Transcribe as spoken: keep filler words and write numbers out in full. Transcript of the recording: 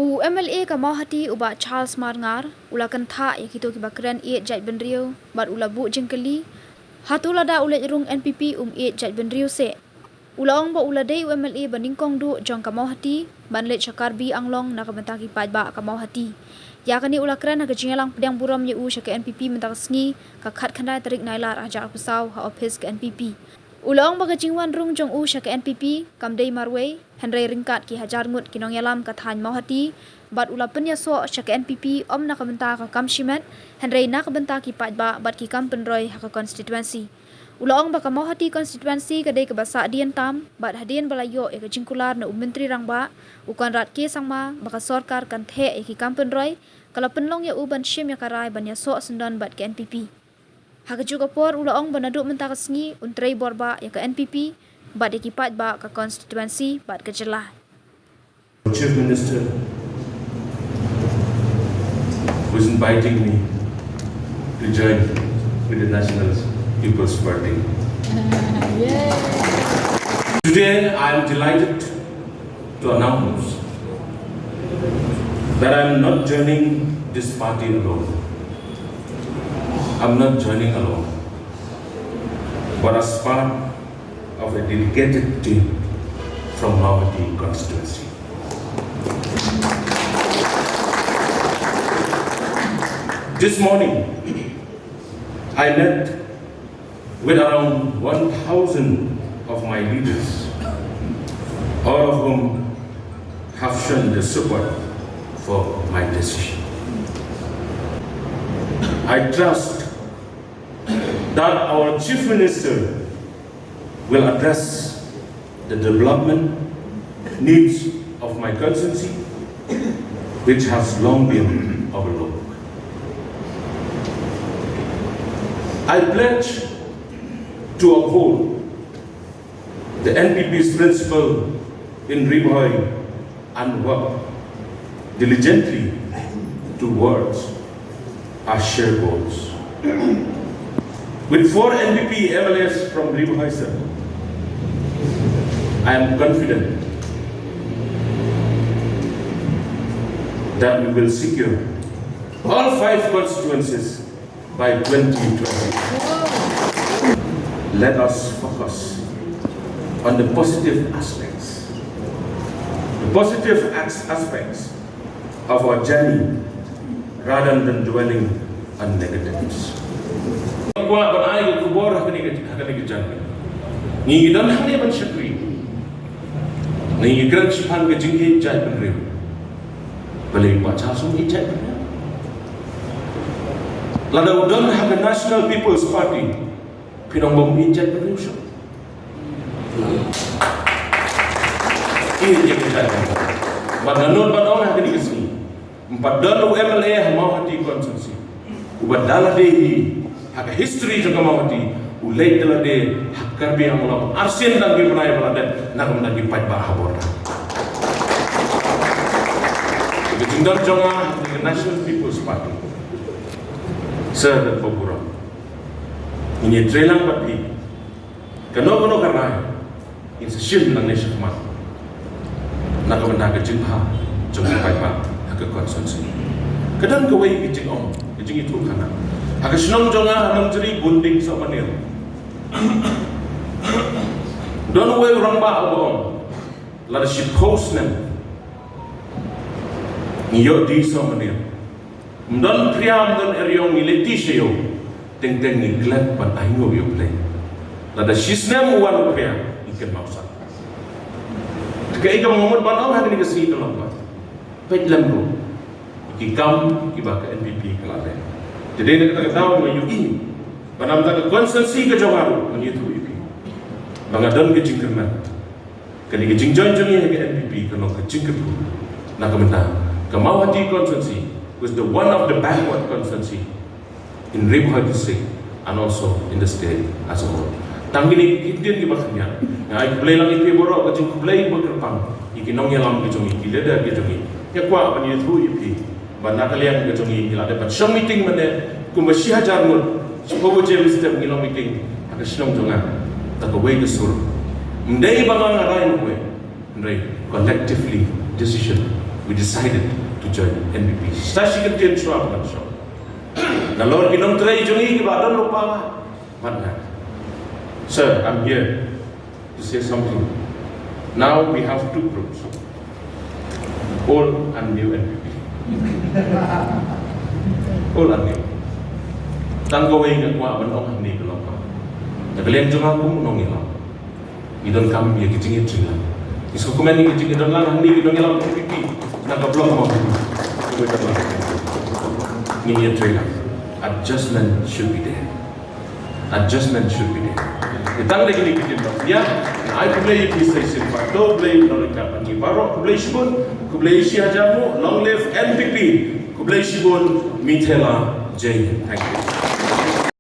U M L A ka Mawhati u Bah Charles Marngar u la kynthah ïa kito kiba kren ïeit jaitbynriew bad u la buh jingkylli, hato lada u leit rung N P P um ïeit jaitbynriew seh? U la ong ba u la dei u M L A ba nyngkong duh jong ka Mawhati ban leit sha Karbi Anglong na ka bynta ki paidbah ka Mawhati. Ïa kane u la kren ha ka jingïalang pdiang burom ïa u sha ka N P P mynta ka sngi, ka khatkhyndai tarik Nailar arhajar arphew saw, ha ophis ka N P P. U la ong ba ka jingwan rung jong u sha ka N P P kam dei marwei, hynrei ryngkat ki hajar ngut ki nongïalam ka thaiñ Mawhati, bad u la pynïasoh sha ka N P P ym na ka bynta ka kam shimet, hynrei na ka bynta ki paidbah bad ki kam pynroi ha ka constituency. U la ong ba ka Mawhati constituency ka dei kaba sahdien tam, bad hadien ba la ïoh ïa ka jingkular na u Myntri Rangbah, u Conrad K Sangma, ba ka sorkar kan theh ïa ki kam pynroi, ka la pynlong ïa u ban shim ïa ka rai ban ïasoh syndon bad ka N P P. Ha kajuh ka por u la ong ba naduh mynta ka sngi un trei bor bah ïa ka N P P bad ïa ki paidbah ka constituency bad ka jylla. Chief Minister, who is inviting me to join with the National People's Party. Today, I am delighted to announce that I am not joining this party alone. I'm not joining alone, but as part of a dedicated team from Mawhati constituency. This morning, I met with around one thousand of my leaders, all of whom have shown their support for my decision. I trust that our Chief Minister will address the development needs of my constituency, which has long been overlooked. I pledge to uphold the N P P's principle in Ri Bhoi and work diligently towards our shared goals. With four N P P M L As from Ri Bhoi Circle, I am confident that we will secure all five constituencies by twenty twenty. Let us focus on the positive aspects, the positive as- aspects of our journey rather than dwelling on negatives. Kwah ban ai ka khubor ha kane ka, ha kane ka janmiet. Ngi don hangne ban shakri. Ngi kren shaphang ka jingïeit jaitbynriew. Balei u Bah Charles um ïeit jaitbynriew? Lada u don ha ka National People's Party, phi ong ba um ïeit jaitbynriew shuh? Ïeit jaitbynriew. Bad nga nud ban ong ha kane ka sngi, ym pat don u M L A ha Mawhati constituency uba da lade hi ha ka history jong ka Mawhati u leit da lade ha Karbi Anglong arsien dang ki bnai ba la dep na ka bynta ki paidbah ha border. Ka jingdon jong nga ha ka National People's Party, Sir, da kaba burom ngin ïatreilang bad phi. Kano kano ka rai ngin sa shim nangne shakhmat na ka bynta ka jingbha jong ki paidbah ha ka constituency. Ka don kawei ka jingong, ka jingïathuhkhana. Ha ka shnong jong nga ha Nongjri, Bunding, Sohmaner, don uwei u rangbah uba ong, lada shiphew snem ngi ïoh die Sohmaner, ym don phria ym don eriong, ngi leit sha ïew, teng teng ngi klet ban ainguh ïa U Blei. Lada shisnem u wan u phria, ngi kynmaw sah. Te kaei kaba nga mut ban ong ha kane ka sngi ka long ba peit lem ruh ki kam kiba ka N P P ka la leh. Te dei na kata ka daw nga ïohi ba na ka bynta ka constituency ka jong nga ruh ngan ïathuh ïa phi ba nga don ka jingkyrmen. Kane ka jingjoin jong ngi ha ka N P P ka long ka jingkyrkhu na ka bynta ka Mawhati constituency was the one of the backward constituency in Ri Bhoi district and also in the state as a whole. Tang kine ki ktien kiba khyndiat nga ai khublei lang ïa phi baroh, ka jingkhublei ba kyrpang ïa ki nongïalam ki jong ngi, ki leader ki jong ngi. Nga kwah ban ïathuh ïa phi ba na ka liang ka jong ngi ngi la dep ban shong meeting mynne kumba shi hajar ngut, shiphew baje mynstep ngi long meeting ha ka shnong jong nga. Da kawei ka sur, ym dei ba nga nga rai marwei, hynrei collectively decision We decided to join N P P. Sa shi kyntien shuwa ba ngan shong. Nalor ki nongtrei jong ngi kiba don lypa, mat nga. Sir, I'm here to say something. Now we have two groups. Old and new N P P. Old and new. Tang kawei nga kwah ban ong hangne ka long. Na ka liang jong nga kum u nongïalam, ngi donkam ïa ki jingïatreilang. Ngi sngewkmen ïa ki jingïadonlang hangne ki nongïalam N P P na ka block Mawhati. Ngi ïatreilang. Adjustment should be there. Adjustment should be there. Ïa tang da kine ki jingdonkam. Ïa, ai khublei ïa phi sa shisien pat. To khublei ïa u nongïalam bad ngi baroh. Khublei shibun. Khublei shihajar nguh. Long live N P P. Khublei shibun. Mithela. Jai Hind. Thank you.